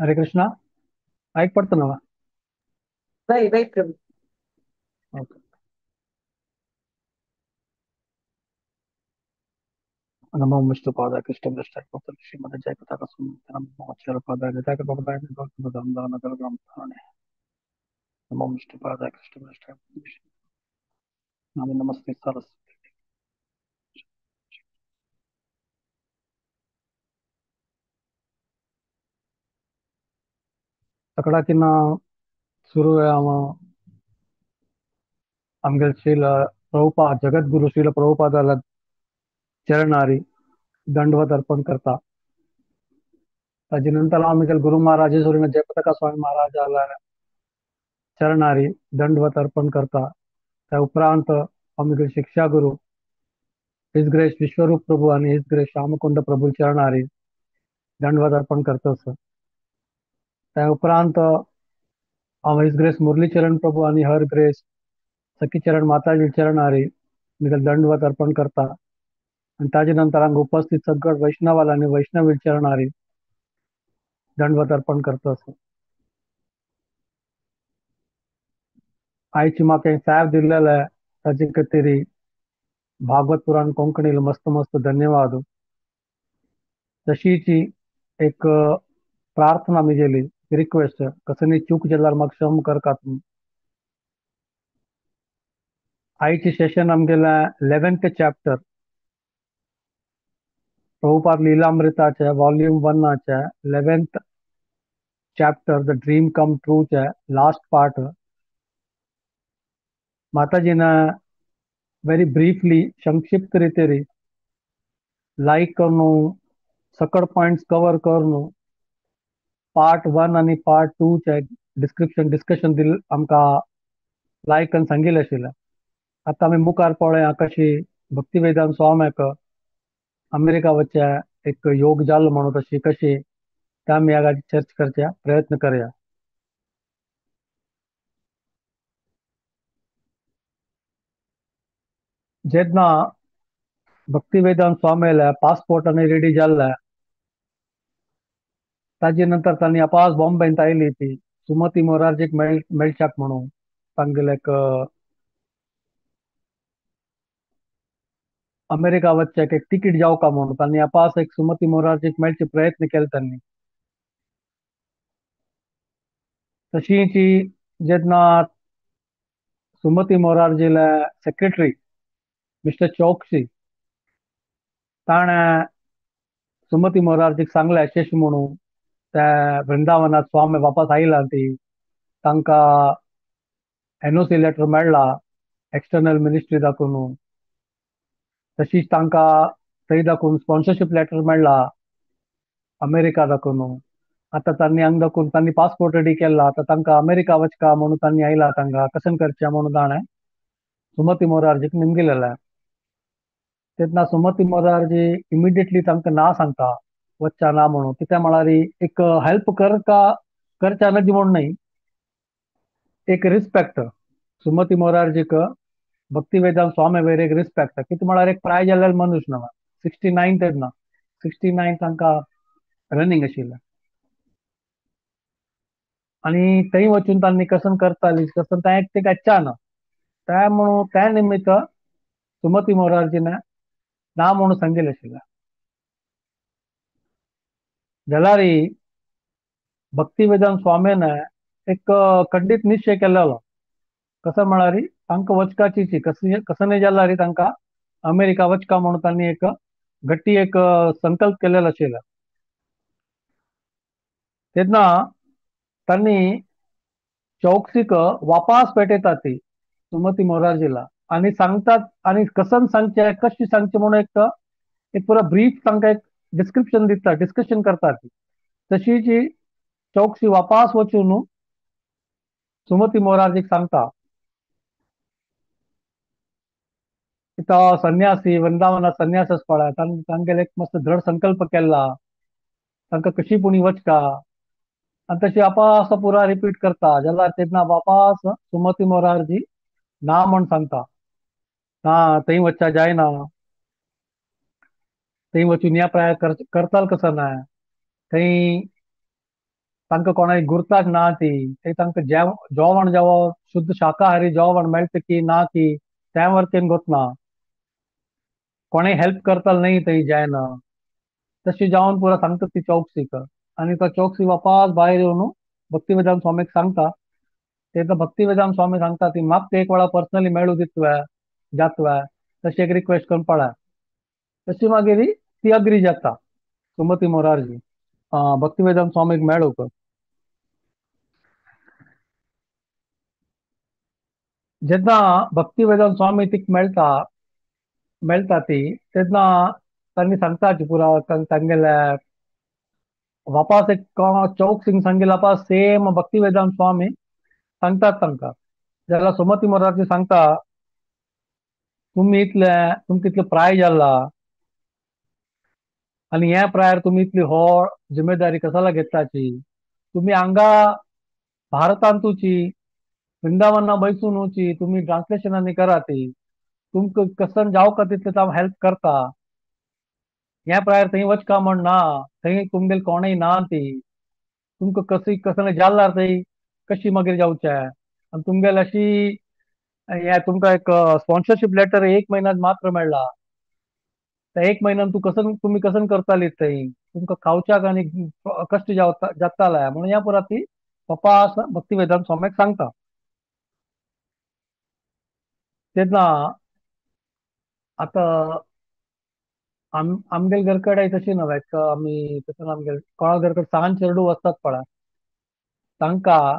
हरे कृष्णा. आयक पडता? वय वय प्रभू. ओके. नमो विष्णुपादाय कृष्णप्रेष्ठाय भूतले श्रीमते जयपताका नमो आचार्यपादाय निताय गौतम नमो विष्णुपादाय कृष्णप्रेष्ठाय नमो नमस्ते सरस्वती. सगळ्याकिना सुरू आमगे श्रील प्रभुपाद जगद्गुरु श्रील प्रभुपादाला चरणारी दंडवत अर्पण करता. ताजे नंतर आमी गुरु महाराज जयपताका स्वामी महाराजाला चरणारी दंडवत अर्पण करता. त्या उपरांत आमी शिक्षा गुरु his grace विश्वरूप प्रभू आणि his grace Shyamkund प्रभू चरणारी दंडवत अर्पण करतस. त्या उपरांत his grace Murlicharan प्रभू आणि हर ग्रेस सखीचरण माताजी चरणारी दंडवत अर्पण करता. आणि ताजे नंतर हांगा उपस्थित सगळ वैष्णवाला आणि वैष्णवी चरणारी दंडवत अर्पण करतस. आयची म्हाका साहेब दिल्लेले ताजे खातीर भागवत पुराण कोंकणीला मस्त मस्त धन्यवाद. तशीची एक प्रार्थना मी केली, रिक्वेस्ट, कसं चूक जाल्यार म्हाका क्षम करका तुमी. आयचे सेशन आमगेले 11th chapter Prabhupada लीलामृताचे volume 1 11th chapter the dream come true चे लास्ट पार्ट. माताजीने वेरी ब्रीफली संक्षिप्त रीते लाईक करून सकळ पॉइंट्स कवर करून पार्ट 1 आणि पार्ट 2 चे डिस्क्रिप्शन डिस्कशन दिल आमकां लायक आनी सांगिल्लें आशिल्लें. आतां आमी मुखार पळया कशी भक्तिवेदांत स्वाम्याक अमेरिका वचचे एक योग जालो म्हणून तशी कशी ते आमी ह्या चर्च करच्या प्रयत्न करया. जेन्ना भक्तिवेदांत स्वामीले पासपोर्ट आनी रेडी जाल्ले ताजे नंतर तांणी अपास बॉम्बेंत आयली ती सुमती मोरारजीक मेळच्याक म्हणून तांगेले एक अमेरिका वचच्याक एक तिकीट जावका म्हणून तांणी अपास एक सुमती मोरारजीक मेळचे प्रयत्न केले तांणी. तशीची जेन्ना सुमती मोरारजीले सेक्रेटरी मिस्टर चौकसी ताणें सुमती मोरारजीक सांगलें अशें म्हणून त्या वृंदावनात स्वामी वापस आयला ती तांकां एनओसी लेटर मेळ्ळा एक्सटर्नल मिनिस्ट्री दाखोवन, तशीच तांकां थंय दाखोवन स्पॉन्सरशीप लेटर मेळ्ळा अमेरिका दाखोवन. आतां तांणी हांगा दाखोवन तांणी पासपोर्ट रेडी केला, आतां तांकां अमेरिका वचका म्हणून तांणी आयला तांकां कशें करचें म्हणून ताणें सुमती मोरारजीक निमगिलेलें. तेन्ना सुमती मोरारजी इमिडिएटली तांकां ना सांगता वच्चा ना म्हणून. कित्याक म्हळ्यार एक हेल्प करका करच्या नजी म्हूण न्हय, एक रिस्पेक्ट सुमती मोरारजीक भक्तिवेदांत स्वामी वयर एक रिस्पेक्ट. कितें म्हळ्यार एक प्राय जाल्ले मनुष्य न्हय, 69 तेन्ना 69 तांकां रनींग आशिल्लें. आनी थंय वचून तांणी कसन करताली कसन तें एक तेका इच्छा ना त्या म्हणून त्या निमित्त सुमती मोरारजीने ना म्हणून सांगिल्लें आशिल्लें. जाल्यार भक्तिवेदांत स्वामीन एक खंडीत निश्चय केल्लो. कसो म्हळ्यार तांकां वचकाची कसं नाही जाल्यार तांकां अमेरिका वचका म्हणून तांणी एक घट्टी एक संकल्प केलेलो आशिल्लो. तेन्ना तांणी चौकसीक वापास पेटयतात ती सुमती मोरारजीला आनी सांगतात आनी कसन सांगचें कशी सांगचें म्हणून एक एक पुरा ब्रीफ तांकां एक डिस्क्रिप्शन दिता, डिस्कशन करतात. तशी चौकसी वापास वचून सुमती मोरारजीक सांगता तो संन्यासी वृंदावनात संन्यास पळय तांगेले एक मस्त दृढ संकल्प केला तांकां कशी पुणी वचका आनी तशी वापास पुरा रिपीट करता. जाल्यार तेन्ना वापास सुमती मोरारजी ना म्हण सांगता, ना थंय वचच्या जायना, थंय वचून ह्या प्राय करताल कसो ना, थंय तांकां कोणाक गुरताक ना ती ते तांकां जेवण जेवप शुद्ध शाकाहारी जेवण मेळटा की ना की त्या वरतेन गोतना कोणें हेल्प करताल न्ही थंय जायना. तशी जावन पुरा सांगता ती चौकसीक आनी तो चौकसी वापस भायर येवन भक्तिवेदांत स्वामीक सांगता. ते भक्तिवेदांत स्वामी सांगता ती म्हाका एक वेळा पर्सनली मेळू दितवे जातवे तशी एक रिक्वेस्ट करून पळय. तशी मागीर ती अग्री जाता सुमती मोरारजी भक्तिवेदांत स्वामीक मेळूंक. जेन्ना भक्तिवेदांत स्वामी तिका मेळटा मेळटा ती तेन्ना तांणी सांगता पुरा तांगेले वापस एक चौक सिंग सांगिल्ला पा सेम भक्तिवेदांत स्वामी सांगतात तांकां. जाल्यार सुमती मोरारजी सांगता तुमी इतले तुमकां इतले प्राय जाला आनी ह्या प्रायर तुमी इतली हो जिम्मेदारी कसाला घेताची, तुमी हांगा भारतांतूची वृंदावना बैसूनची तुमी ट्रान्सलेशनांनी कराती, तुमकां कसन जावं का तितले हांव हेल्प करता, ह्या प्रायर थंय वचका म्हण ना, थंय तुमगेल कोणूय ना ती, तुमकां कशी कसन जाल्यार थंय कशी मागीर जावचें आनी तुमगेल अशी हे तुमकां एक स्पॉन्सरशीप लेटर एक म्हयन्यात मात्र मेळ्ळा, त्या एक म्हयन्यान तूं कसन तुमी कसन करताली थंय तुमकां खावच्याक आनी कश्ट जाताले म्हणून ह्या पुरा ती पप्पा भक्तिवेदांत स्वामीक सांगता. तेन्ना आतां आमगेल घरकडे तशी न्हय आमी तशें आमगेल कोणा घरकडे सान चेडूं वचतात पळय तांकां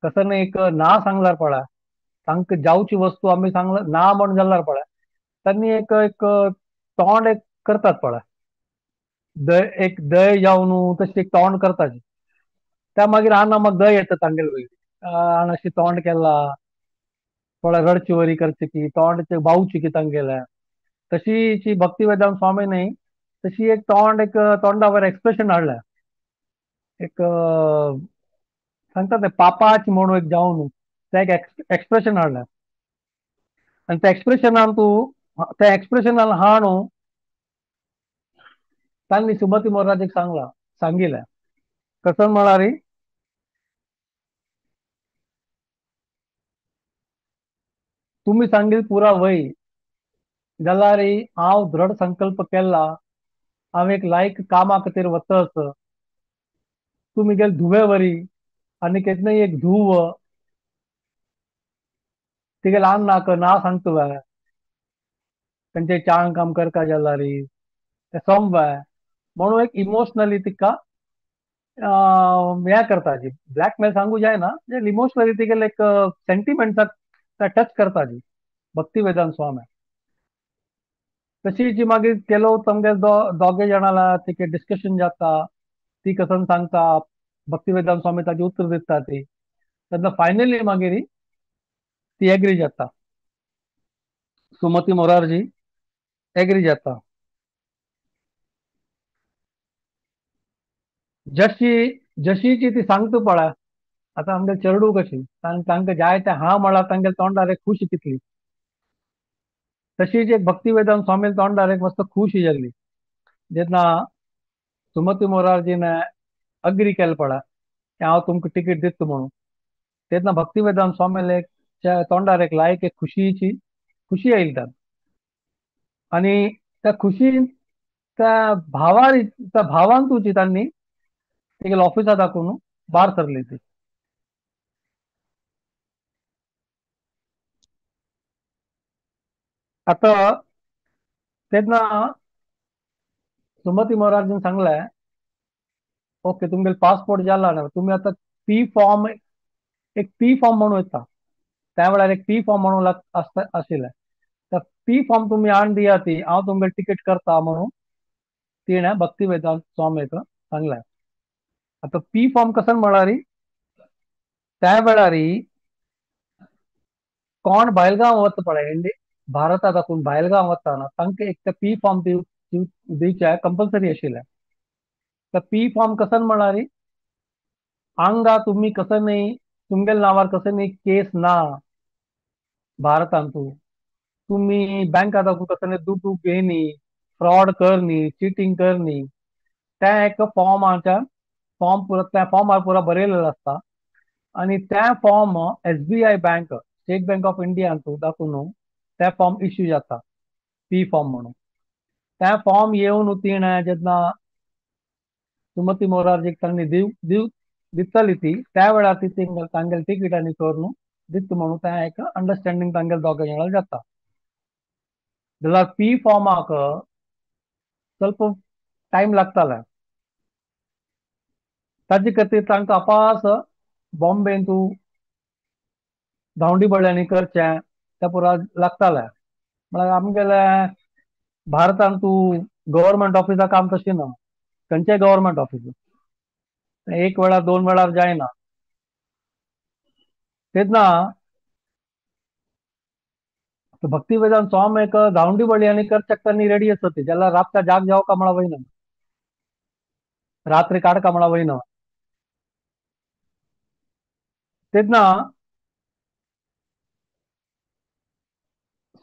कसं एक ना सांगल्यार पळय तांकां जावची वस्तू आमी सांगला ना म्हण जाल्यार पळय तांणी एक एक तोंड एक करतात पळय दय एक दय जावन तशी एक तोंड करतात त्या मागीर आना म्हाका दय येता तांगेले वयर आन अशी तोंड केला पळय रडची वरी करची की तोंड बावची की तांगेले तशी भक्तिवेदांत स्वामी न्ही तशी एक तोंड एक तोंडावर एक्सप्रेशन हाडलें एक सांगता ते पापाच म्हणून एक जावन ते एक एक्सप्रेशन हाडलें आनी त्या एक्सप्रेशनान तूं त्या एक्सप्रेशनान हा न्हू तांणी सुमती मोरारजीक सांगला सांगिल्लें कसं म्हळ्यार तुमी सांगील पुरा वय जाल्यार हांव दृढ संकल्प केला हांव एक लायक कामा खातीर वतस तुमी गेल धुवे वरी आनी केन्नाय एक धूव तिगे ल्हान नाक ना सांगता तेंचे चांग काम करका जाल्यार ते समवे म्हणून एक इमोशनली तिका हें करता जी ब्लॅकमेल सांगू जायना इमोशनली तिगेले एक सेंटिमेंट्साक टच करता जी भक्तिवेदांत स्वामी. तशी जी मागीर केलो तमगे दोगे जाणां तिके डिस्कशन जाता ती कसन सांगता भक्तिवेदांत स्वामी ताजी उतर दिता ती तेन्ना फायनली मागीर ती एग्री जाता सुमती मोरारजी एग्री जाता. जशी जशीची ती सांगता पळय आतां आमगे चेडूं कशी तांकां जाय तें हा म्हळ्यार तांगेले तोंडार एक खुशी कितली तशीच एक भक्तिवेदांत स्वामी तोंडार एक मस्त खुशी जाली जेन्ना सुमती मोरारजीन अग्री केलें पळय की हांव तुमकां तिकीट दिता म्हणून तेन्ना भक्तिवेदांत स्वामीले तोंडार एक लायक एक खुशीची खुशी आयली तांकां आनी त्या खुशीन त्या भावार त्या भावान तुजी तांणी तेगेले ऑफिसा दाखोवन भायर सरली ती. आतां तेन्ना सुमती मोरारजीन सांगलें ओके तुमगेले पासपोर्ट जाला ना तुमी आतां पी फॉर्म एक पी फॉर्म म्हणून येता त्या वेळार एक पी फॉर्म म्हणून आसता आशिल्लें त्या पी फॉर्म तुमी हाडून दिया ती हांव तुमगेली तिकेट करता म्हणून तिणें भक्तिवेदांत स्वामीक सांगलें. आतां पी फॉर्म कसो म्हळ्यार त्या वेळार कोण भायलगांव वता पळय इंडिया भारतांत आसून भायलगांव वता ना तांकां एक ते पी फॉर्म दिवचें कंपल्सरी आशिल्लें. तर पी फॉर्म कसो म्हळ्यार हांगा तुमी कसो न्ही तुमगेले नांवार कसो न्ही केस ना भारतांतू तुमी बँकांत कसो न्ही दुडू घेयनी फ्रॉड करनी चिटींग करनी तें एक फॉर्माच्या फॉर्म पुरा त्या फॉर्मार पुरा बरयलेलो आसता आनी त्या form SBI bank, State Bank of इंडियांतू दाखोवन त्या फॉर्म इश्यू जाता, पी फॉर्म म्हणून. त्या फॉर्म येवन तिणें जेन्ना सुमती मोरारजीक तांणी दिव दितली ती त्या वेळार ती तांगेले तिकीट आनी करून दित म्हणून तें एक अंडरस्टँडींग तांगेले दोगां जाणां जाता. जाल्यार पी फॉर्माक ಸ್ವಲ್ಪ टायम लागताले, ताजे खातीर तांकां अपास बॉम्बेंतू धांवडी बळ्यांनी करचें तें पुरा लागतालें. म्हळ्यार आमगेले भारतांत तूं गव्हर्मेंट ऑफिसा काम तशें ना, खंयचेय गव्हर्मेंट ऑफिस एक वेळार दोन वेळार जायना. तेन्ना भक्ती वेदांत स्वामी एक धांवडी बळयांनी करच्याक तांणी रेडी आसत ती, जाल्यार रातच्या जाग जावका म्हणा वयना, रात्री काडका म्हणा वयना. तेन्ना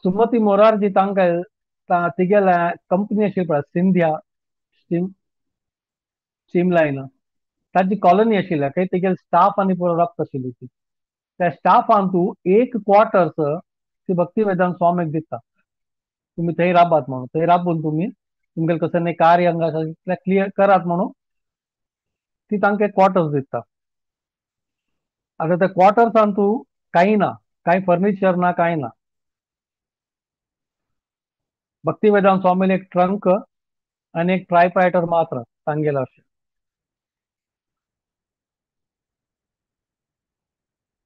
सुमती मोरारजी तांकां तिगेल्या कंपनी आशिल्ली पळय सिंधिया स्टीम स्टीम लायन, ताची कॉलनी आशिल्ली थंय तिगेले स्टाफ आनी पुरो रक्त आशिल्ली ती. त्या स्टाफान तूं एक क्वॉर्टर्स ती भक्ती वेदांत स्वामीक दिता, तुमी थंय राबात म्हणून, थंय राबून तुमी तुमगेलें कसलें न्ही कार्य हांगा आसा तितलें क्लियर करात म्हणून ती तांकां क्वॉर्टर्स दिता. आतां त्या क्वॉर्टर्सान तूं कांय ना, कांय फर्निचर ना, कांय ना. भक्ती वेदांत स्वामीन एक ट्रंक आनी एक ट्रायप्रायटर मात्र तांगेलो अशें.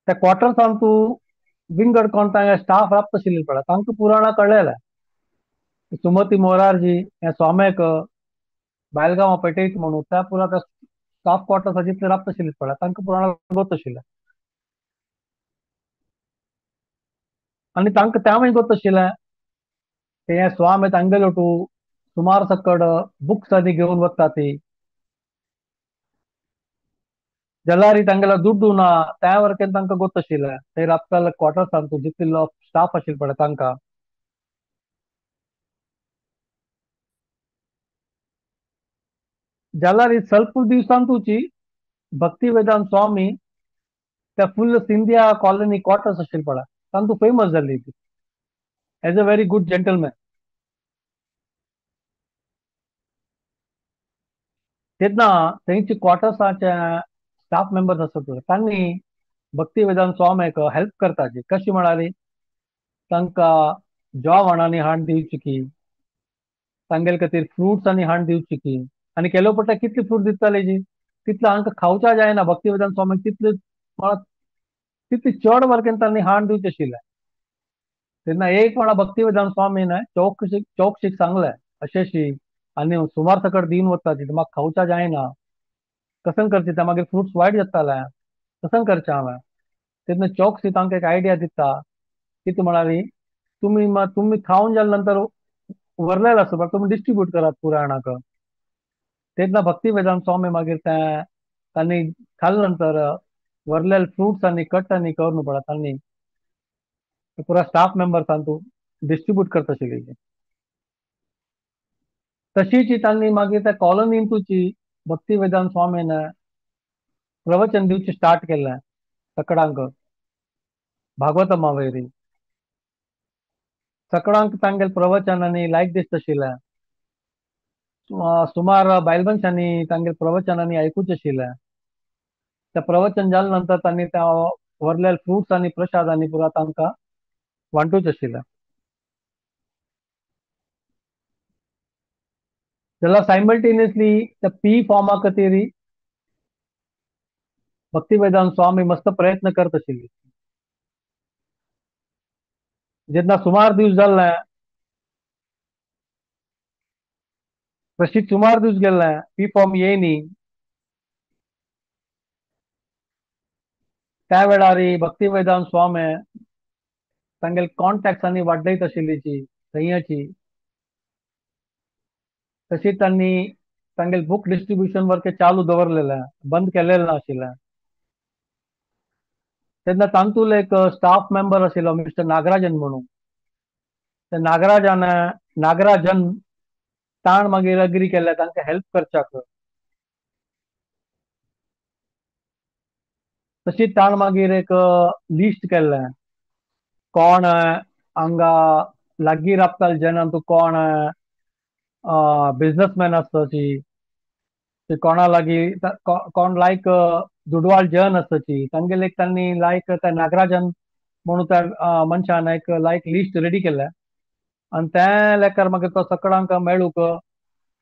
त्या क्वॉर्टर्सान तूं विंगड कोण तांगे स्टाफ राबता आशिल्ली पळय तांकां पुराणां कळ्ळेलें सुमती मोरारजी हे स्वाम्याक बायलगांवां पेटयत म्हणून त्या पुरा त्या स्टाफ क्वॉर्टर्सा जितले राबता आशिल्ले पळय तांकां पुराणां गोत आशिल्लें आनी तांकां त्यावूय गोत आशिल्लें ते स्वामी तांगेले टू सुमार सकड बुक्स आनी घेवन वता ती, जाल्यार तांगेलो दुड्डू ना त्या वरकेन तांकां गोत आशिल्लें थंय राबताले क्वॉर्टर्सान तूं जितलो स्टाफ आशिल्लो पळय तांकां. जाल्यार स्वल्प दिवसांतूची भक्ती वेदांत स्वामी त्या फुल सिंधिया कॉलनी क्वॉर्टर्स आशिल्ले पळय तांतू फेमस जाल्ली ती as a very good gentleman. तेन्ना थंयचे क्वॉर्टर्साचे स्टाफ मेंबर्स आसत तांणी भक्ती वेदांत स्वामीक हेल्प करताची. कशी म्हणाली, तांकां जेवणांनी हाड दिवची की, तांगेले खातीर फ्रुट्स आनी हाड दिवची की, आनी केलो पडटा कितले फ्रूट दिताले जी तितले हांकां खावच्या जायना भक्ती वेदांत स्वामीक तितले तितले चड वर्गेन तांणी हाड दिवचें आशिल्लें. तेन्ना एक वेळा भक्ती वेदांत स्वामीन चौकशीक सांगलें अशें अशी आनी सुमार सकट दिन वता ती म्हाका खावच्या जायना, कसन करचें तें, मागीर फ्रुट्स वायट जाताले, कसन करचें हांवें. तेन्ना चौकशी तांकां एक आयडिया दिता कितें म्हणाली, तुमी तुमी खावन जाल्या नंतर उरलेलें आसा तुमी डिस्ट्रिब्यूट करात पुराणाक. तेन्ना भक्ती वेदांत स्वामी मागीर तें तांणी खाले नंतर वरलेले फ्रुट्स आनी कट आनी करून पळय तांणी पुरा स्टाफ मेंबर्सान तूं डिस्ट्रिब्यूट करता आशिल्ली. तशीच तांणी मागीर त्या कॉलनींतूची भक्ती वेदांत स्वामीन प्रवचन दिवचें स्टार्ट केलें सकडांक भागवतमा वयरी. सकडांक तांगेले प्रवचन आनी लायक दिसता आशिल्लें, सुमार बायल मनशांनी तांगेले प्रवचनांनी आयकूचें आशिल्लें. त्या प्रवचन जाल्या नंतर तांणी त्या वरलेले फ्रुट्स आनी प्रसाद आनी पुरा तांकां वांटूच आशिल्लें. जाल्यार सायमल्टेनियसली त्या पी फॉर्मा खातीर भक्ती वेदांत स्वामी मस्त प्रयत्न करत आशिल्ली. जेन्ना सुमार दीस जाल्ले तशी सुमार दीस गेल्ले पी फॉर्म येयनी, त्या वेळार भक्ती वेदांत स्वामी तांगेले कॉन्टॅक्ट्स आनी वाडयत आशिल्लीची थंयची. तशी तांणी तांगेले बूक डिस्ट्रिब्युशन वर्क चालू दवरलेलें, बंद केलेलें नाशिल्लें. तेन्ना तांतूल एक स्टाफ मेंबर आशिल्लो मिस्टर नागराजन म्हणून, त्या नागराजन ताण मागीर अग्री केल्ले तांकां हेल्प करच्याक. तशीच ताण मागीर एक लिस्ट केल्लें, कोण हांगा लागीं राबताले जेन्ना तूं कोण बिजनसमॅन आसताची, ते कोणा लागीं कोण लायक दुडवाळ जन आसताची, तांगेले एक तांणी लायक त्या नागराजन म्हणून त्या मनशान एक लायक लिस्ट रेडी केल्लें. आनी त्या लेखार मागीर तो सगळ्यांक मेळूंक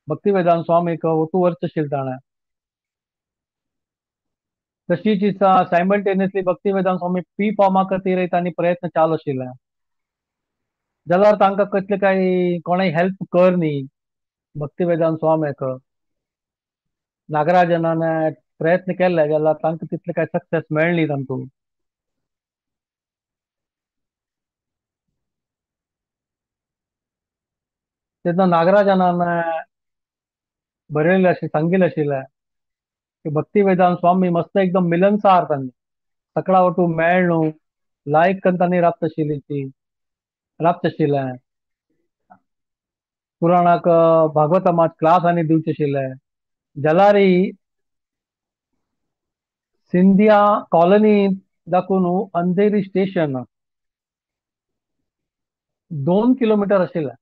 भक्तिवेदांत स्वामीक ओटू वर्स आशिल्लें ताणें. तशीच सायमल्टेनियसली भक्तिवेदांत स्वामी पी फॉर्मा खातीर तांणी प्रयत्न चालू आशिल्ले. जाल्यार तांकां कसले काय कोणें हेल्प कर न्ही भक्तिवेदांत स्वामीक. नागराजनान प्रयत्न केल्ले जाल्यार तांकां तितले काय सक्सेस मेळ्ळी तांतूं. तेन्ना नागराजनान बरयलें अशें सांगिल्लें आशिल्लें की भक्तिवेदांत स्वामी मस्त एकदम मिलनसार, तांणी सगळा वटू मेळ न्हू लायक करून तांणी राबता आशिल्ली ती राबता आशिल्लें. पुराणाक भागवतमात क्लास आनी दिवचे आशिल्ले. जाल्यारय सिंधिया कॉलनी दाखून अंधेरी स्टेशन 2 किलोमीटर आशिल्लें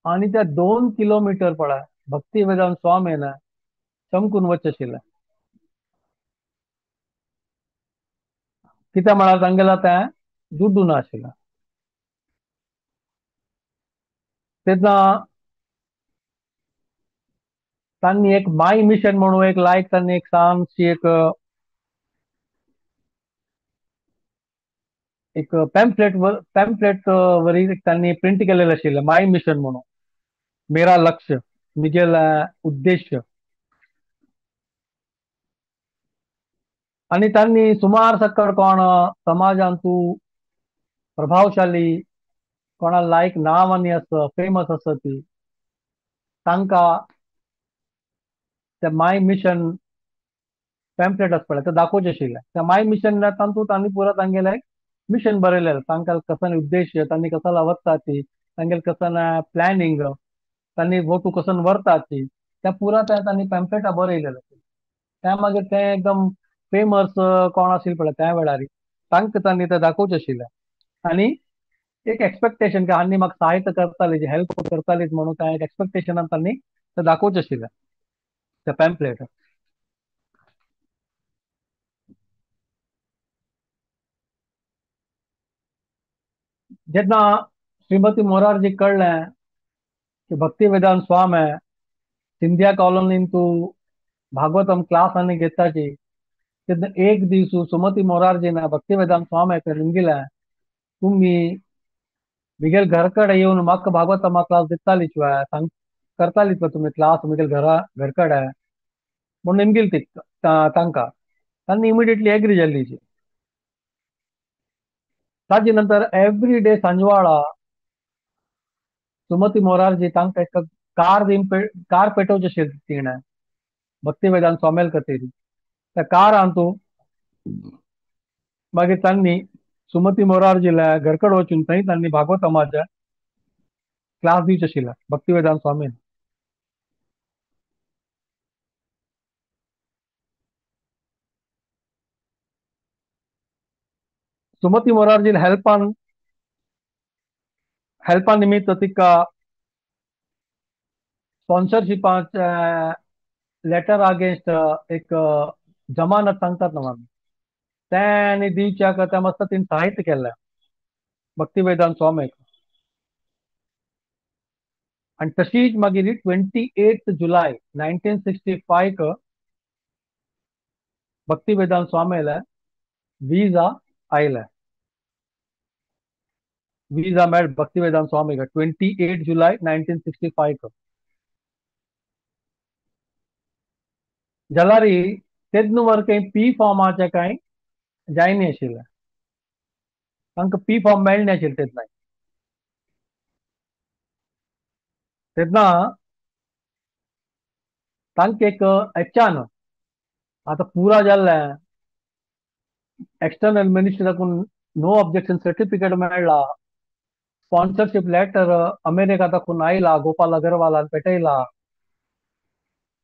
आनी त्या 2 किलोमीटर पळय भक्तिवेदांत स्वामीन चमकून वच आशिल्लें. कित्याक म्हळ्यार तांगेलें तें दुड्डू ना आशिल्लें. तेन्ना तांणी एक माय मिशन म्हणून एक लायक तांणी एक ल्हानशी एक एक पॅम्फलेट पॅम्फलेट वरी तांणी प्रिंट केलेलें आशिल्लें, माय मिशन म्हणून, मेरा लक्ष्य, म्हगेलें उद्देश्य. आनी तांणी सुमार सक्कड कोण समाजांतू प्रभावशाली कोणा लायक नांव आनी आसा फेमस आसा ती तांकां ते माय मिशन पॅम्फलेट आसा पळय ते दाखोवचें आशिल्लें. त्या माय मिशन तातूंत तांणी पुरो तांगेलें मिशन बरयलें, तांकां कसन उद्देश्य, तांणी कसला वता ती, तांगेलें कसन प्लॅनिंग, तांणी वटू कसन व्हरता ती, त्या पुरा त्या तांणी पॅम्फलेटा बरयलेलें. त्या मागीर तें एकदम फेमस कोण आशिल्लें पळय त्या वेळार तांकां तांणी तें दाखोवचें आशिल्लें. आनी एक एक्सपेक्टेशन की आनी म्हाका सहायता करताली, हेल्प करतालीच म्हणून त्या एक एक्सपेक्टेशनान तांणी तें दाखोवचें आशिल्लें तें पॅम्फलेट. जेन्ना श्रीमती मोरारजी कळ्ळें की भक्तिवेदांत स्वामी सिंधिया कॉलनीन तूं भागवतम क्लास आनी घेताची, तेन्ना एक दीस सुमती मोरारजीन भक्तिवेदांत स्वामी निमगिलें, तुमी म्हगेले घर कडेन येवन म्हाका भागवतमा क्लास दितालीच वा सांग करतालीच वा तुमी क्लास म्हगेले घरा घर कडेन म्हणून निमगिल ती तांकां. तांणी इमिडिएटली एग्री जाल्ली. ताजे नंतर एवरी डे सांजवाळा सुमती मोरारजी तांकां एक कार दिवन कार पेटोवचें आशिल्लें तिणें भक्तिवेदांत स्वामील खातीर. त्या कारान तूं मागीर तांणी सुमती मोरारजील्या घरकड वचून थंय तांणी भागवतमाचे क्लास दिवचे आशिल्ले भक्तिवेदांत स्वामीन. सुमती मोरारजी हेल्पान हेल्पा निमित्त तिका स्पॉन्सरशिपाचे लेटर अगेन्स्ट एक जमानत सांगतात न्हू आमी, तें आनी दिवच्याक त्या मस्त तिणें साहित्य केल्लें भक्तिवेदांत स्वामीक. आनी तशीच मागीर 28 जुलय 1965 भक्तिवेदांत स्वामीले विजा आयले. विजा मेळ भक्तिवेदांत स्वामीक 28 जुलय 1965. जाल्यार तेन्ना वर काही पी फॉर्माचे कांय जायना आशिल्लें, तांकां पी फॉर्म मेळना आशिल्लें तेन्ना. तेन्ना तांकां एक एचान आतां पुरा जाल्लें, एक्सटर्नल मिनिस्ट्री दाखून नो ऑब्जेक्शन सर्टिफिकेट मेळ्ळा, स्पॉन्सरशीप लेटर अमेरिका दाखून आयला, गोपाल अगरवालान पेटयला.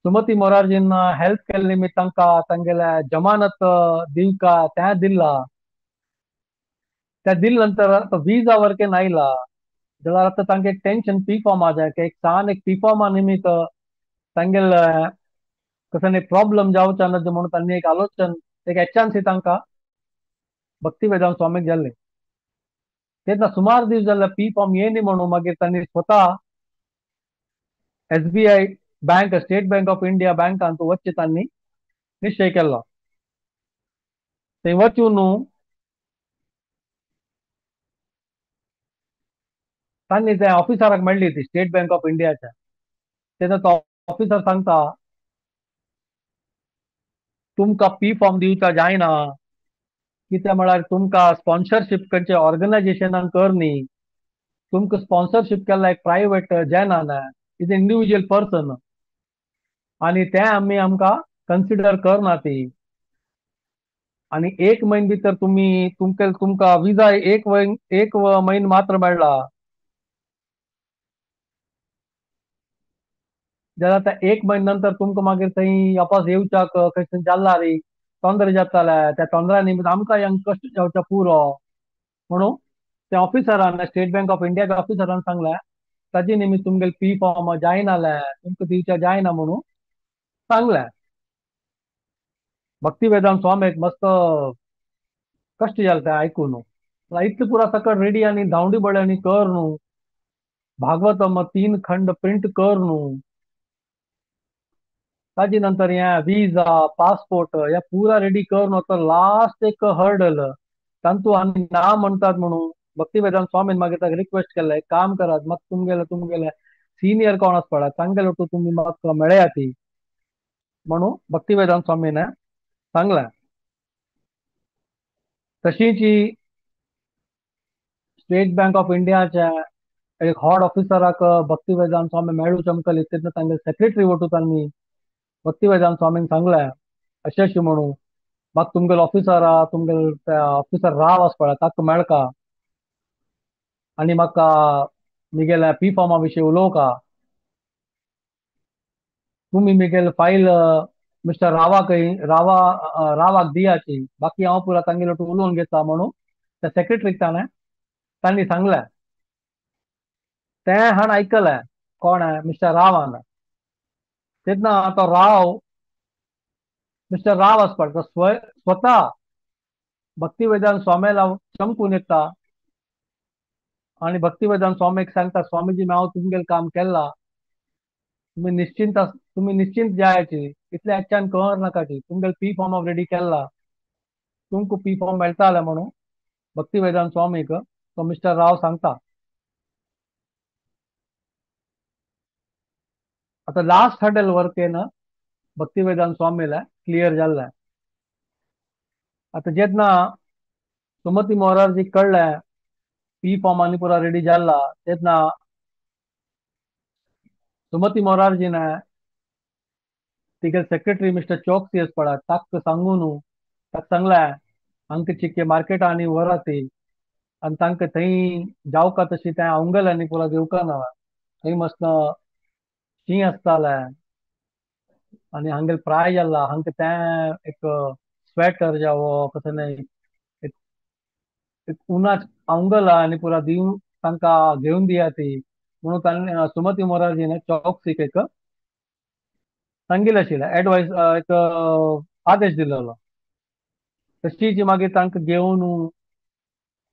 सुमती मोरारजीन हेल्प केल्ले निमित्त तांकां तांगेल्या जमानत दिवका तें दिल्ला. त्या दिल नंतर विजा वर्केन आयला जाल्यार आतां तांकां एक टेन्शन पी फॉर्माचें, एक सान एक पी फॉर्मा निमित्त तांगेले कसले प्रॉब्लम जावचा ना म्हणून तांणी एक आलोचन एक एचान्सी तांकां भक्ती वेदांत स्वामीक जाल्ले. तेन्ना सुमार दीस जाल्ले पी फॉर्म येनी म्हणून मागीर तांणी स्वता SBI bank, State Bank of India बँकांत वचचे तांणी निश्चय केलो. थंय वचून तांणी त्या ऑफिसराक मेळ्ळी ती स्टेट बँक ऑफ इंडियाच्या. तेन्ना तो ऑफिसर सांगता तुमकां पी फॉर्म दिवचा जायना, कित्याक म्हळ्यार तुमकां स्पॉन्सरशीप खंयच्या ऑर्गनायजेशनान कर न्ही, तुमकां स्पॉन्सरशीप केल्ला एक प्रायवेट जॅनान, is individual person, आनी तें आमी आमकां कन्सिडर करना ती. आनी एक म्हयन भितर तुमी तुमकां विजा एक म्हयन मात्र मेळ्ळा जाल्यार त्या एक म्हयन्या नंतर तुमकां मागीर थंय वापस येवच्याक खंय जाल्ला रे तोंदरे जाताले, त्या तोंदरा निमित्त आमकां हांगा कश्ट जावच्या पुरो म्हणून त्या ऑफिसरान, स्टेट बँक ऑफ इंडियाच्या ऑफिसरान सांगलें ताजे निमित्त तुमगेले पी फॉर्म जायनाले, तुमकां दिवच्या जायना म्हणून सांगलें. भक्ती वेदांत स्वामीक मस्त कश्ट जालें तें आयकून. इतलें पुरा सकट रेडी आनी धांवडी बळ्यांनी कर न्हू, भागवतम 3 खंड प्रिंट कर न्हू, ताजे नंतर हे विजा पासपोर्ट हे पुरा रेडी कर न्हू. आतां लास्ट एक हर्डल तांतू आनी ना म्हणटात म्हणून भक्ती वेदांत स्वामीन मागीर ताका रिक्वेस्ट केलें, एक काम करात, म्हाका तुमगेले तुमगेले सिनियर कोण आसा पळय तांगेले तुमी म्हाका मेळया ती म्हणून भक्ती वेदांत स्वामीन सांगलें. तशीच स्टेट बँक ऑफ इंडियाच्या एक हॉड ऑफिसराक भक्ती वेदांत स्वामी मेळू चमकली तेन्ना तांगेले सेक्रेटरी वटू तांणी भक्ती वेदांत स्वामीन सांगलें अशें अशें म्हणून म्हाका तुमगेले ऑफिसरा तुमगेले ऑफिसर राव आसा पळय ताका मेळका आनी म्हाका मिगेल्या पी फॉर्मा विशीं उलोवका, तुमी मिगेले फायल मिस्टर रावाक रावाक दियाची, बाकी हांव पुरा तांगेले उलोवन घेता म्हणून त्या सेक्रेटरीक ताणें तांणी सांगलें. तें हाण आयकलें कोण मिस्टर रावान. तेन्ना तो राव मिस्टर राव आसा पळय तो स्वता भक्ती वेदांत स्वामीला चमकून येता आनी भक्ती वेदांत स्वामीक सांगता, स्वामीजी हांव तुमगेलें काम केलां, तुमी निश्चिंत तुमी निश्चिंत जायाची, इतले एक्च्यान कर नाकाची, तुमगेले पी फॉर्म हांव रेडी केला, तुमकां पी फॉर्म मेळटाले म्हणून भक्ती वेदांत स्वामीक तो मिस्टर राव सांगता. आतां लास्ट हर्डल वर्क येना भक्ती वेदांत स्वामीला क्लियर जाल्लें. आतां जेन्ना सुमती मोरारजी कळ्ळें पी फॉर्म आनी पुरा रेडी जाल्ला तेन्ना सुमती मोरारजीन तिगे सेक्रेटरी मिस्टर चौकसी आसा पळय ताका सांगून ताका सांगलें हांकां चिके मार्केटा आनी व्हरा ती आनी तांकां थंय जावका तशी तें आंगल आनी पुरा घेवका ना, थंय मस्त शीं आसतालें आनी हांगेले प्राय जाला, हांकां तें एक स्वेटर जावो कसो न्हय एक उनाच आंगला आनी पुरा दिवन तांकां घेवन दिया ती म्हणून तांणी सुमती मोरारजीन चौकसीक एक सांगिल्लें आशिल्लें एडवायस एक आदेश दिलेलो. तशीच मागीर तांकां घेवन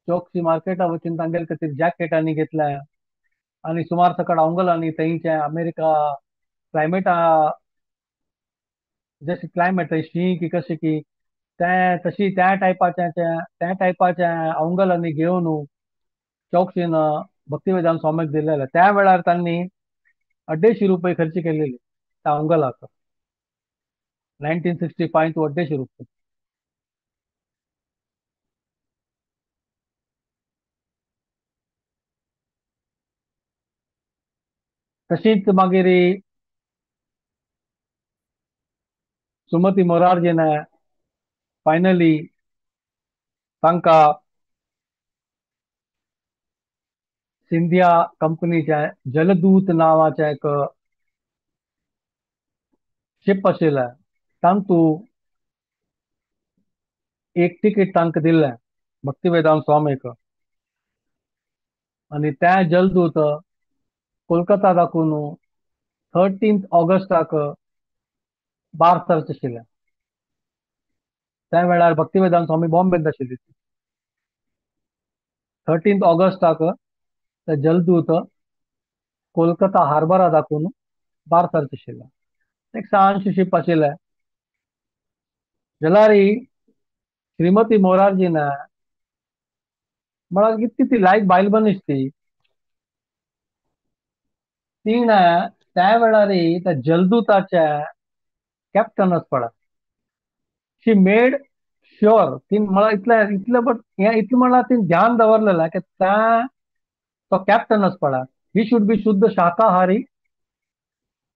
चौकसी मार्केटा वचून तांगेले खातीर जॅकेट आनी घेतलें आनी सुमार सकट आंगलांनी थंयचें अमेरिका क्लायमेटा जशें क्लायमेट थंय शीं की कशें की तें तशी त्या टायपाचें त्या टायपाचें आंगलांनी घेवन चौकशीन भक्ती वेदांत स्वामीक दिलेलें. त्या वेळार तांणी 250 रुपये खर्च केलेले त्या आंगलाक, 1965 250 रुपये. तशीच मागीर सुमती मोरारजीन फायनली तांकां सिंधिया कंपनीच्या जलदूत नांवाचें एक शिप आशिल्लें तांतू एक तिकीट तांकां दिल्लें भक्तिवेदांत स्वामीक आनी त्या जलदूत कोलकाता दाखोवन 13 ऑगस्टाक बार सरचें आशिल्लें. त्या वेळार भक्तिवेदांत स्वामी बॉम्बेंत आशिल्ली. 13 ऑगस्टाक ते जलदूत कोलकाता हार्बरा दाखोवन बार सरचें आशिल्लें. एक ल्हानशें शिप आशिल्लें. जाल्यार श्रीमती मोरारजीन म्हळ्यार कितली ती लायक बायल मनीस ती, तिणें त्या वेळार त्या जलदूताच्या कॅप्टन आसपा शी मेड शुअर ती म्हळ्यार इतलें इतलें बट हें इतलें म्हळ्यार तिणें ध्यान दवरलेलें की त्या तो कॅप्टन आसपा he should be शुद्ध शाकाहारी,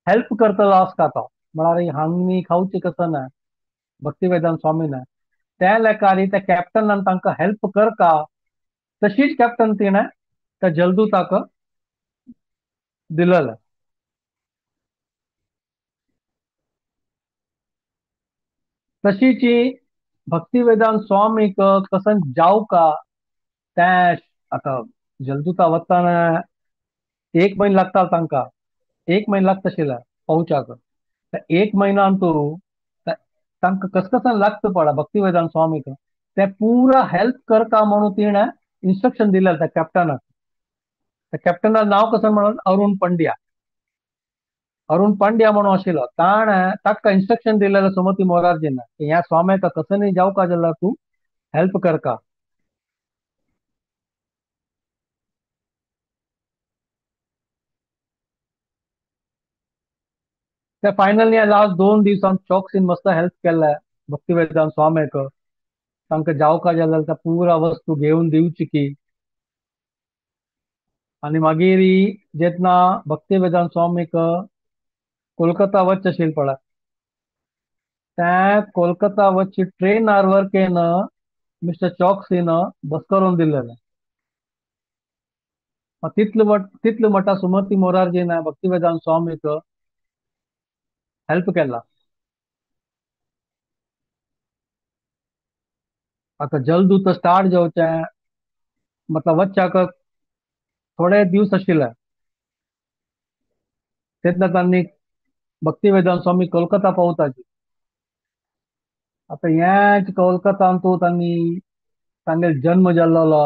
हेल्प करतलो आसता तो, म्हळ्यार हांगी खावची कसं ना भक्तिवेदांत स्वामीन त्या लेखारी त्या कॅप्टनान तांकां हेल्प करता तशीच कॅप्टन तिणें त्या जलदूताक दिलेलें. तशीच भक्तिवेदांत स्वामीक कसन जावका त्या आतां जलदूता वतना 1 म्हयनो लागता तांकां, 1 म्हयनो लागता आशिल्लें पावच्याक. 1 म्हयन्यान तूं तांकां कसकसान लागता पडा भक्तिवेदांत स्वामीक ते पुरा हेल्प करता म्हणून तिणें इन्स्ट्रक्शन दिलें त्या कॅप्टनाक. त्या कॅप्टनाक नांव कसं म्हणून अरुण पंड्या, अरुण पंड्या म्हणून आशिल्लो. ताणें ताका इन्स्ट्रक्शन दिलेलें सुमती मोरारजीन की ह्या स्वाम्याक कसं जावका जाल्यार तूं हेल्प करका. ते फायनली लास्ट 2 दिवसांत चौकसीन मस्त हेल्प केल्लें भक्तिवेदांत स्वाम्याक, तांकां जावका जाल्यार त्या पुरा वस्तू घेवन दिवची की. आनी मागीर जेन्ना भक्तिवेदांत स्वामीक कोलकाता वचचें आशिल्लें पळय त्या कोलकाता वचची ट्रेनार वर्केन मिस्टर चौकसीन बस करून दिल्लेलें. तितले मटा सुमती मोरारजीन भक्तिवेदांत स्वामीक हेल्प केला. आतां जलदूत स्टार्ट जावचें मतलब वच्चाक थोडे दिवस आशिल्ले तेन्ना तांणी भक्तिवेदांत स्वामी कोलकाता पावताची. आतां ह्याच कोलकातांतू तांणी तांगेलो जन्म जाल्लो,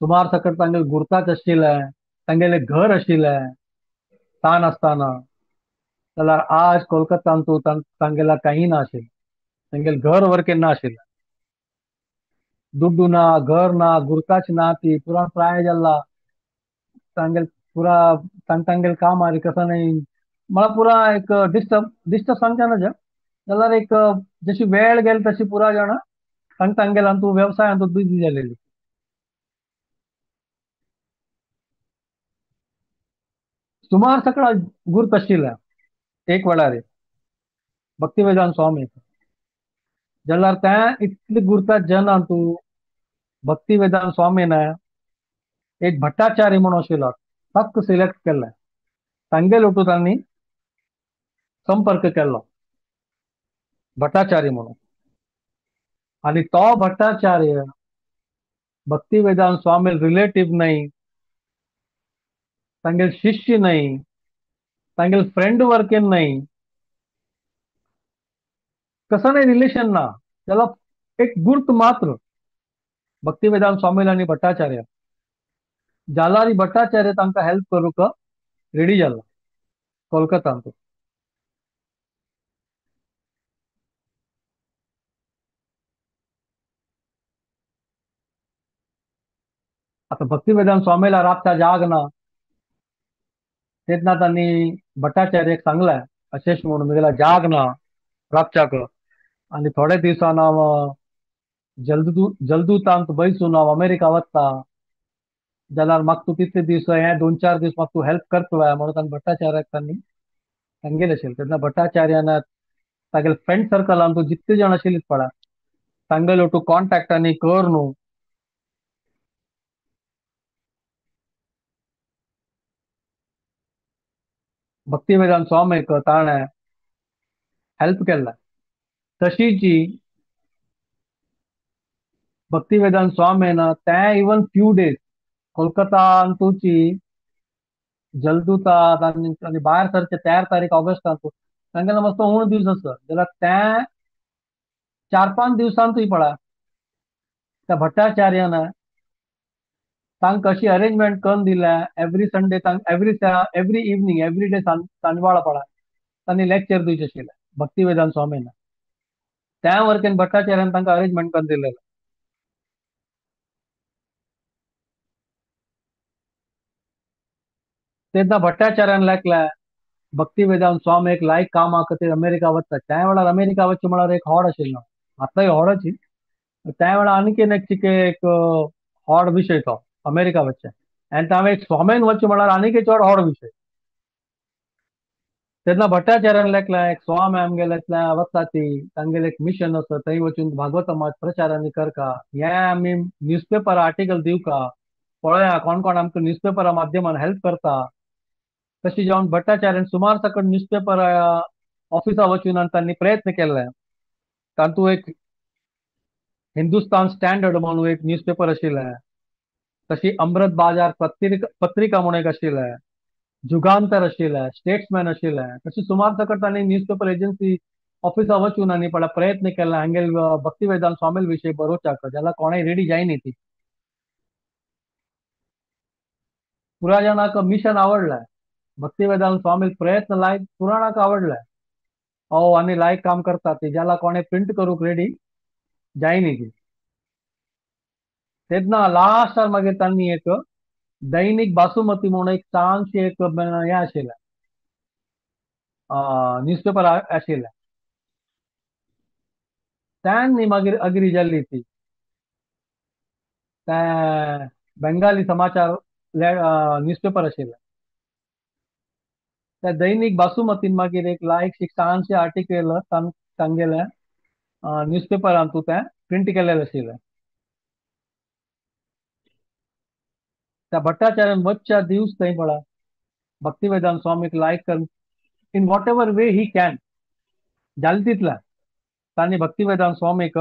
सुमार सकट तांगेले गुर्ताच आशिल्लें, तांगेलें घर आशिल्लें ल्हान आसतना. जाल्यार आज कोलकातांतू तांगेला कांय ना आशिल्लें, तांगेलें घर वर ना आशिल्लें, दुड्डू ना, घर ना, गुर्ताच ना, ती पुरा प्राय जाल्ला तांगेल पुरा तांगेल काम आरी कसं नाही मला पुरा एक डिस्टर्ब डिस्टर्ब सांगता ना जाल्यार एक जशी वेळ गेली तशी पुरा जाणा तांगेल तूं वेवसाय तूं बिजी जालेली. सुमार सगळा गुर्त आशिल्लें एक वेळार भक्तिवेदांत स्वामी जाल्यार त्या इतली गुर्ता जना तूं भक्तिवेदांत स्वामीन एक भट्टाचार्य म्हणून आशिल्लो ताका सिलेक्ट केल्लें, तांगेल ओटू तांणी संपर्क केल्लो भट्टाचार्य म्हणून. आनी तो भट्टाचार्य भक्तिवेदांत स्वामी रिलेटीव न्हय, तांगेल शिष्य न्हय, तांगेल फ्रेंड वर्केन न्हय, कसं नाही रिलेशन ना, त्याला एक गुर्त मात्र भक्तिवेदांत स्वामी आनी भट्टाचार्य. जाल्यार भट्टाचार्य तांकां हेल्प करूंक रेडी जाला कोलकातांत. आतां भक्तिवेदांत स्वामीला राबता जाग ना तेन्ना तांणी भट्टाचार्याक सांगलें अशेंच म्हणून म्हगेल्या जाग ना राबच्याक आनी थोडे दिसान हांव जलदूतांत बैसून हांव अमेरिका वता जाल्यार म्हाका तूं तितले दीस हे 2-4 दीस म्हाका तूं हेल्प करतलो म्हणून तांणी भट्टाचार्याक तांणी सांगलें आशिल्लें. तेन्ना भट्टाचार्यान तागेले फ्रेंड सर्कलान तूं जितले जाण आशिल्ले पळय तांगेलो तूं कॉन्टेक्ट आनी कर न्हू. भक्तिवेदांत स्वामीक ताणें हेल्प केल्लें. तशीची भक्तिवेदांत स्वामीन ते इवन फ्यू डेज कोलकातांतूची जलदूता आनी भायर सरचे 13 तारीख ऑगस्टांतू तांगेलो मस्त उण दीस आसा जाल्यार ते 4-5 दिवसांतूय पळा त्या भट्टाचार्यान तांकां अशी अरेंजमेंट करून दिल्या. Every Sunday every every evening every day सांजवाळा पळा तांणी लेक्चर दिवचें आशिल्लें भक्तिवेदांत स्वामीन. त्या वर्केन भट्टाचार्यान तांकां अरेंजमेंट करून दिलेलें. तेन्ना भट्टाचार्यान लेखलें भक्तिवेदांत स्वामी एक लायक कामा खातीर अमेरिका वता. त्या वेळार अमेरिका वचचें म्हळ्यार एक हॉड आशिल्लो, आतांय हॉडची. त्या वेळार आणखीन एक चिके एक हॉड विशय तो अमेरिका वचचें आनी तांवें एक स्वामीन वचचें म्हळ्यार आनीक चड हॉड विशय. तेन्ना भट्टाचार्यान लेखलें एक स्वामी आमगेले वता ती तांगेलें एक मिशन आसा थंय वचून भागवतमात प्रचार आनी करका, हें आमी न्यूजपेपर आर्टिकल दिवका, पळया कोण कोण आमकां न्यूजपेपरा माध्यमान हेल्प करता. तशी जावन भट्टाचार्यान सुमार सकट न्यूजपेपर ऑफिसा वचून तांणी प्रयत्न केल्ले. तातूंत एक हिंदुस्तान स्टँडर्ड म्हणून एक न्यूजपेपर आशिल्लें, तशी अमृत बाजार पत्रिका पत्रिका म्हणून एक आशिल्लें, जुगांतर आशिल्लें, स्टेट्समॅन आशिल्लें. तशी सुमार सकट तांणी न्यूजपेपर एजन्सी ऑफिसा वचून आनी पळय प्रयत्न केला हांगेल भक्तिवेदांत स्वामील विशय बरोवच्याक, जाल्यार कोणें रेडी जायना ती. पुरा जाणांक मिशन आवडलें, भक्तिवेदांत स्वामील प्रयत्न लायक पुराणाक आवडलें, ओ आनी लायक काम करता ती, जाल्यार कोणें प्रिंट करूंक रेडी जायना ती. तेन्ना लास्टार मागीर तांणी एक दैनिक बासुमती म्हणून एक छानशी एक हें आशिल्लें न्यूजपेपर आशिल्लें, त्यांनी मागीर अग्री जाल्ली ती. तें बेंगाली समाचार न्यूजपेपर आशिल्लें. त्या दैनिक बासुमतीन मागीर एक लायक छानशे आर्टिकल तांगेलें न्यूजपेपरांतू तें प्रिंट केलेलें आशिल्लें. त्या भट्टाचार्यान वचच्या दिवस थंय पळा भक्तिवेदांत स्वामीक लायक कर in whatever way he can जालें तितलें तांणी भक्तिवेदांत स्वामीक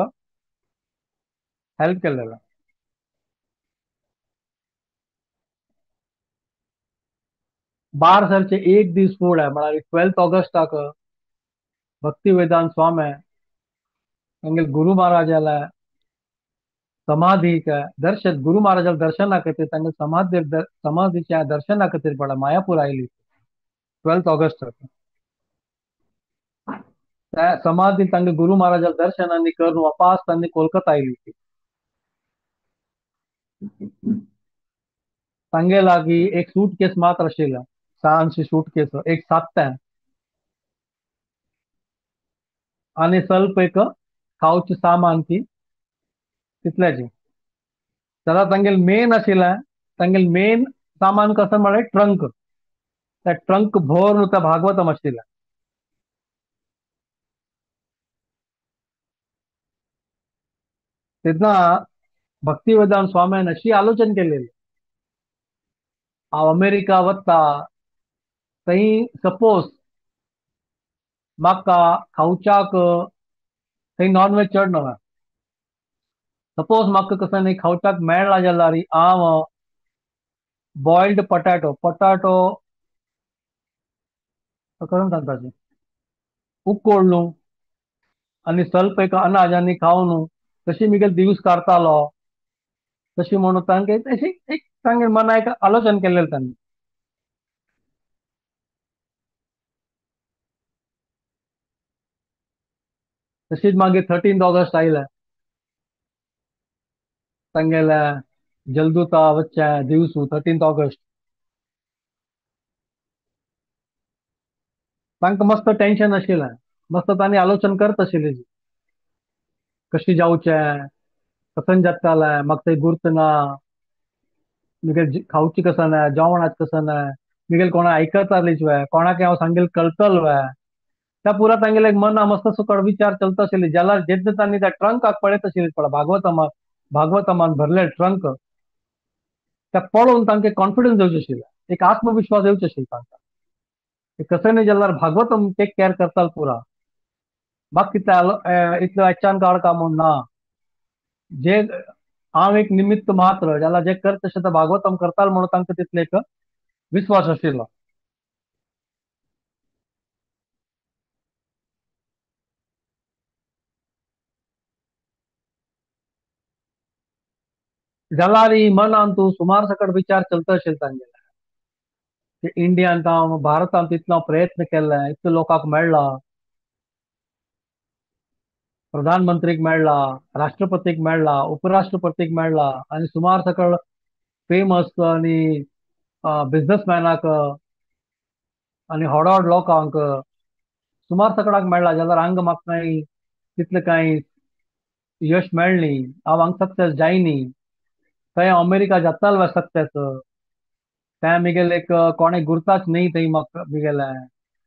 हेल्प केलेलें. बार सरचे एक दीस फुडें म्हळ्यार 12 ऑगस्टाक भक्तिवेदांत स्वामी तांगेले गुरु महाराजाल्या समाधीक दर्शन, गुरु महाराजाल्या दर्शना खातीर तांगेले समाधी समाधीच्या दर्शना खातीर पळय मायापूर आयली 12 ऑगस्टाक. त्या समाधी तांगेले गुरु महाराजाल्या दर्शनांनी करून वापस तांणी कोलकाता आयली. तांगे लागीं एक सूटकेस मात्र आशिल्लें, ल्हानशी सूटकेस, एक सात्तें आनी स्वल्प एक खावचें सामान ती तितल्याची. जाल्यार तांगेलें मेन आशिल्लें, तांगेलें मेन सामान कसो म्हळ्यार ट्रंक. त्या ट्रंक भरून त्या भागवतम आशिल्लें. तेन्ना भक्तिवेदांत स्वामीन अशी आलोचन केलेली, हांव अमेरिका वता थंय सपोज म्हाका खावच्याक थंय नॉनव्हेज चड ना, सपोज म्हाका कसो न्ही खावच्याक मेळ्ळा जाल्यार हांव बॉयल्ड पटाटो, पटाटो करून सांगता उकडलू आनी स्वल्प एक अनाज आनी खावन तशी मिगेल दिवस काडतालो तशी म्हणून तांगे अशी एक तांगे मना एक आलोचन केल्लें तांणी. तशीच मागीर 13 ऑगस्ट आयलें तांगेल्या जलदूता वचच्या दिवस 13 ऑगस्ट. तांकां मस्त टेन्शन आशिल्लें, मस्त तांणी आलोचन करत आशिल्लें कशी जावचें, कसन जातालें, म्हाका थंय गुर्त ना, मिगेल खावची कसो ना, जेवणाच कसो ना, मिगेल कोणा आयकतालीच वे, कोणाक हांव सांगेल कळतल वे. त्या पुरा तांगेले मना मस्त सुकड विचार चलता आशिल्ले. जाल्यार जेन्ना तांणी त्या ट्रंकाक पळयत आशिल्ले पळय भागवतमान, भागवतमान भरले ट्रंक, त्या पळोवन तांकां कॉन्फिडन्स येवचें आशिल्लें, एक आत्मविश्वास येवचो आशिल्लो तांकां, कसं नाही जाल्यार भागवतम टेक केअर करताल पुरा. बाकी इतलो हेच्यान काडका म्हूण ना. जे हांव एक निमित्त मात्र, ज्याला जे करत तशें ते भागवतम करताल म्हणून तांकां तितले एक विस्वास आशिल्लो. जाल्यार मनान तूं सुमार सकट विचार चलता आशिल्लो तांगेले की इंडियांत हांव भारतांत इतलो प्रयत्न केल्ले, इतलो लोकांक मेळ्ळा, प्रधानमंत्रीक मेळ्ळा, राष्ट्रपतीक मेळ्ळा, उपराष्ट्रपतीक मेळ्ळा आनी सुमार सकळ फेमस आनी बिझनसमॅनाक आनी व्हड व्हड लोकांक सुमार सकडाक मेळ्ळा. जाल्यार हांगा म्हाका कांय तितलें कांय यश मेळ्ळी, हांव हांगा सक्सेस जायनी, थंय अमेरिका जाताल वा सक्सेस, थंय मिगेले एक कोणे गुर्ताच न्ही थंय म्हाका मिगेले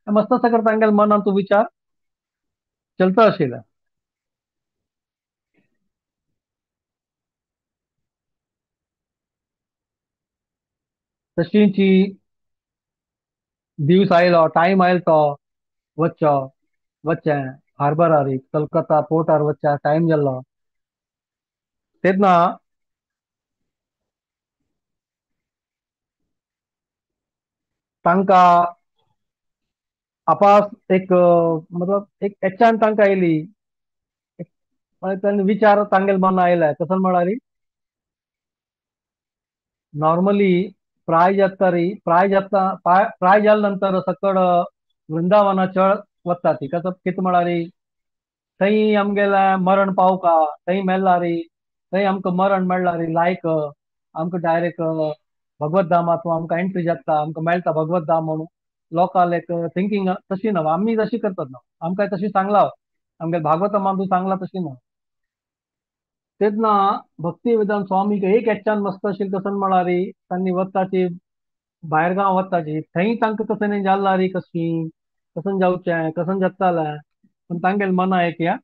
मस्त सगळं तांगेले मनांत तूं विचार चलता आशिल्लें. तशींची दिवस आयलो, टायम आयलो तो वच्चो वच्चें हार्बरार कलकत्ता पोर्टार वच्च्या टायम जाल्लो. तेन्ना तांकां आपास एक मतलब एक हेच्यान तांकां आयली, विचार तांगेले मनां आयले. कसो म्हळ्यार नॉर्मली प्राय जाता री, प्राय जाता प्राय जाल्या नंतर सकड वृंदावना चड वता ती. कसो कितें म्हळ्यार थंय आमगेलें मरण पावका, थंय मेल्ला री, थंय आमकां मरण मेळ्ळा री, लायक आमकां डायरेक्ट भगवत धामांत आमकां एंट्री जाता, आमकां मेळटा भगवत धाम म्हणून लोकांक एक थिंकींग तशी ना. आमी तशी करतात ना, आमकां तशी सांगलां, आमगे भागवतमान बी सांगलां तशी ना. तेन्ना भक्ती वेदांत स्वामीक एक हेच्यान मस्त आशिल्लें कसो म्हळ्यार तांणी वताची भायर गांव वताची थंय तांकां कशें न्ही जाल्ला री, कशी कसन जावचें कसन जातालें, पूण तांगेले मना एक ह्या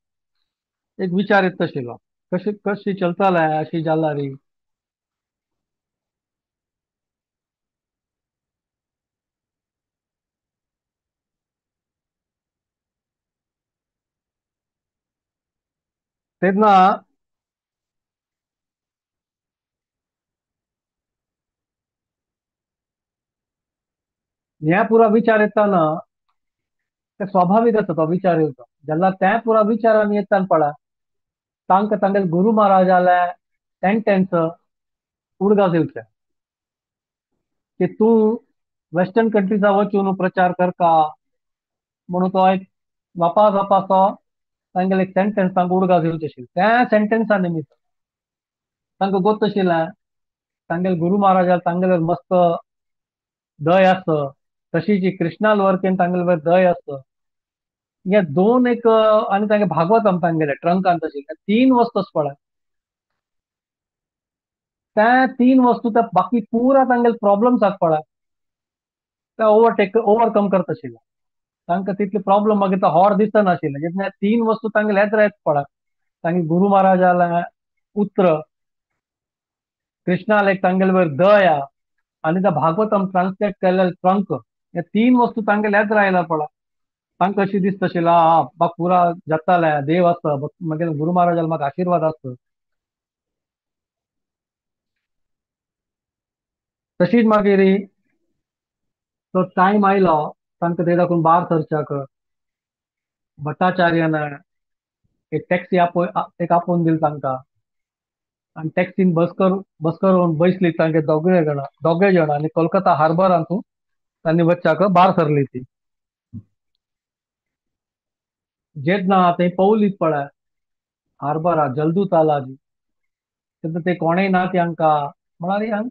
एक विचार येता आशिल्लो कशी कशी चलतालें अशी जाल्ला री. तेन्ना ह्या पुरा विचार येताना ते स्वाभावीक आसा तो विचार येवचो. जेन्ना त्या पुरा विचारान येतान पळय तांकां तांगेले गुरू महाराजाले सेंटेन्स उडगास येवचें की तूं वेस्टर्न कंट्रीजा वचून प्रचार करता म्हणून तो एक वापास वापास तो तांगेले एक सेंटेन्स तांकां उडगास येवचें आशिल्लें. त्या सेंटेन्सा निमित्त तांकां गोत आशिल्लें तांगेले गुरू महाराजाक तांगेले मस्त दय आसा, तशीच कृष्णाल वर्केन तांगेले वयर दय आसा. हे दोन एक आनी तांगे भागवतम तांगेले ट्रंकान आशिल्लें तीन वस्तू पळय, त्या तीन वस्तू त्या बाकी पुरा तांगेले प्रॉब्लम्स आसा पळय त्या ओवरटेक ओवरकम करता आशिल्लें. तांकां तितले प्रॉब्लम मागीर तो हॉर दिसनाशिल्लें. जेन्ना तीन वस्तू तांगेले हेच रायत पळय, तांगे गुरू महाराजाले उत्र, कृष्णाल एक तांगेले वयर दया आनी त्या भागवतम ट्रान्सलेट केल्ले ट्रंक, हे तीन वस्तू तांगेले हेच रायला पळय. तांकां अशी दिसता आशिल्लें आं म्हाका पुरा जातालें देव आसा, मागीर गुरू महाराजाले म्हाका आशिर्वाद आसा. तशीच मागीर तो टायम आयलो तांकां ते दाखोवन भायर सरच्याक भट्टाचार्यान एक टॅक्सी एक आपोवन दिली तांकां आनी टॅक्सीन बस करून बसली तांगे दोगे जाण आनी कोलकाता हार्बरांतू तांणी वच्चाक भायर सरली ती. जेन्ना थंय पावलीत पळय हार्बरा जलदूत आला तेन्ना ते कोणेय ना ती हांकां म्हळ्यार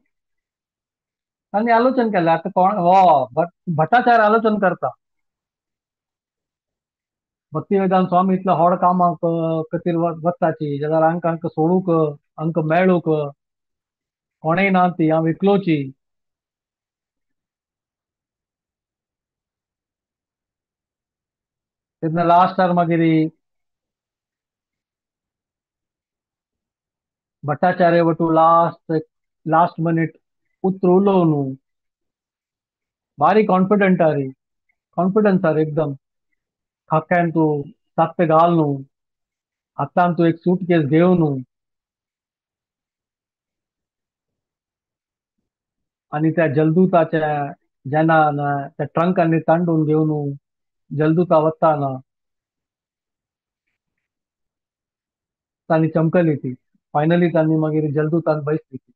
तांणी आलोचन केलें. आतां कोण हो भट्टाचार्य आलोचन करता, भक्ती वेदांत स्वामी इतलो व्हड कामाक खातीर वताची जाल्यार हांकां हांकां सोडूंक हांकां मेळूंक कोणेय ना ती हांव एकलोची. तेन्ना लास्टार मागीर भट्टाचार्य वटू लास्ट लास्ट मिनीट उत्र उलोवन बारीक कॉन्फिडंट आरी, कॉन्फिडन्स आर एकदम खाक्यान तूं सात्ते घाल न्हू, हातान तूं एक सूटकेस घेवन न्हू आनी त्या जलदूताच्या जेन्ना त्या ट्रंकांनी तांडून घेवन जलदूता वताना तांणी चमकली ती. फायनली तांणी मागीर जलदूतान बैसली ती.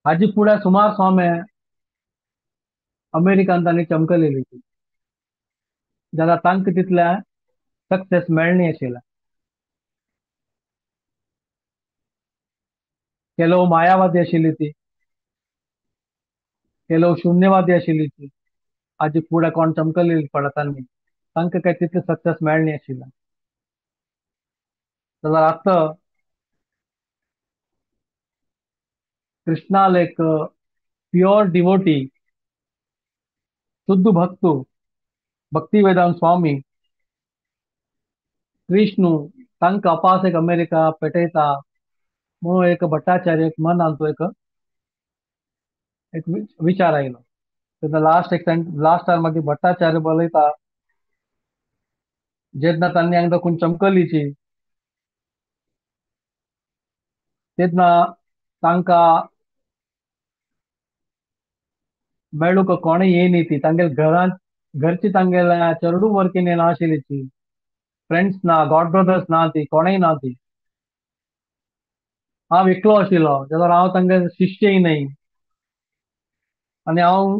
हाजी फुडें सुमार स्वामे अमेरिकान तांणी चमकलेली ती, जाल्यार तांकां तितल्या सक्सेस मेळणी आशिल्लें. ಕೆಲವು मायावादी आशिल्ली ती, ಕೆಲವು शून्यवादी आशिल्ली ती. आजी फुडें कोण चमकलेली पडा तांणी तांकां काय तितले सक्सेस मेळणी आशिल्लें. जाल्यार आतां कृष्णाल एक प्योर डिवोटी, शुद्ध भक्तू, भक्ति वेदांत स्वामी कृष्णू तांकां अपास एक अमेरिका पेटयता म्हणून एक भट्टाचार्य मनान तो एक एक विचार आयलो. तेन्ना लास्ट एक लास्टार मागीर भट्टाचार्य बरयता, जेन्ना तांणी हांगा दाखोवन चमकलीची तेन्ना तांकां मेळूंक कोणें येयनी ती, तांगेले घरांत घरची तांगेल्या चेडूं वर्कीन येना आशिल्ली ती, फ्रेंड्स ना, गॉड ब्रदर्स ना ती, कोणेय ना ती. हांव एकलो आशिल्लो जाल्यार हांव तांगे शिश्यय न्हय आनी हांव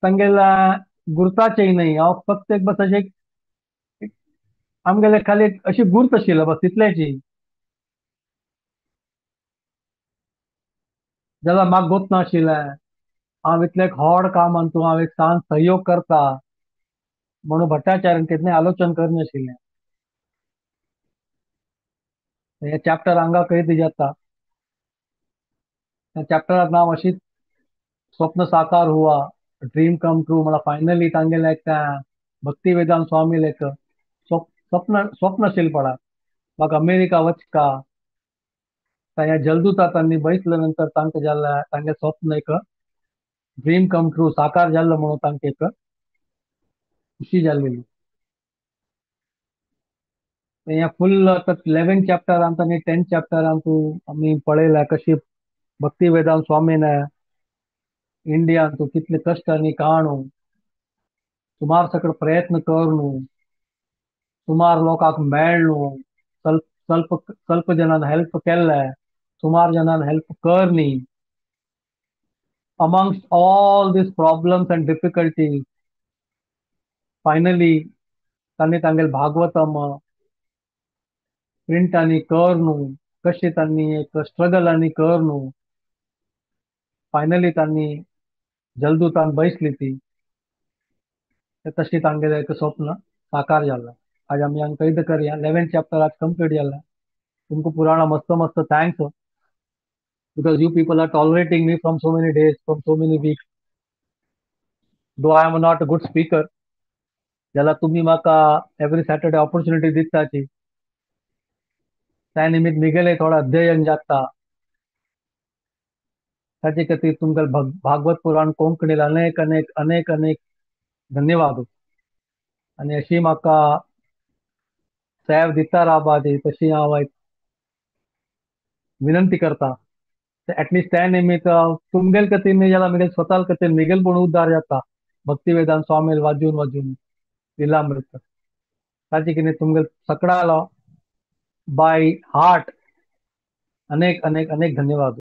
तांगेल्या गुर्ताचेय न्हय, हांव फक्त एक बस अशें आमगेले खाली अशी गुर्त आशिल्लो बस तितल्याची. जाल्यार म्हाका गोत नाशिल्लें हांव इतलें एक व्हड काम तूं हांव एक सान सहयोग करता म्हणून भट्टाचार्यान कितें आलोचन करनाशिल्लें. हे चॅप्टर हांगा खंय जाता, त्या चॅप्टराक नांव अशीच स्वप्न साकार हुआ, ड्रीम कम ट्रू. म्हणल्यार फायनली तांगेलें एक भक्ती वेदांत स्वामी एक स्वप्न स्वप्न आशिल्लें पडा म्हाका अमेरिका वचका. तांच्या जलदूता तांणी बैसले नंतर तांकां जाल्लें तांगेलें स्वप्न एक ड्रीम कम ट्रू साकार जाल्लो म्हणून तांकां एक खुशी जाल्ली. हें फुल आतां 11 चॅप्टरांत आनी 10 चॅप्टरांत आमी पळयलां कशी भक्ती वेदांत स्वामीन इंडियांत कितले कश्ट आनी काणू सुमार सगळे प्रयत्न करून सुमार लोकांक मेळ्ळू, स्वल्प स्वल्प जणांना हेल्प केल्ले, सुमार जणांना हेल्प करनी. Amongst all these problems and difficulties, finally तांणी तांगेले भागवतम प्रिंट आनी कर न्हू, कशें तांणी एक स्ट्रगल आनी कर न्हू, फायनली तांणी जलदूतान बैसली ती, तशी तांगेलें एक स्वप्न साकार जालें. आज आमी हांगा कैद करया. 11 चॅप्टर आज कंप्लीट जालें. तुमकां पुराणा मस्त मस्त thanks, because you people are tolerating me from so many days, from so many weeks. Though I am not a good speaker, जाल्यार तुमी म्हाका एवरी सॅटर्डे ऑपॉर्च्युनिटी दिताची, त्या निमित्त मिगेलें थोडें अध्ययन जाता. ताचे खातीर तुमकां भागवत पुराण कोंकणीला अनेक अनेक अनेक अनेक धन्यवाद. आनी अशी म्हाका सेव दिता रावपा ती तशी हांव विनंती करता. एटलिस्ट त्या निमित्त तुमगेल खातीर न्ही जाल्यार मिगेल स्वता खातीर मिगेल पूण उद्धार जाता. भक्ती वेदांत स्वामील वाजून वाजून लीलामृत ताचे कितें तुमगेल सकडालो बाय हार्ट अनेक अनेक अनेक धन्यवाद.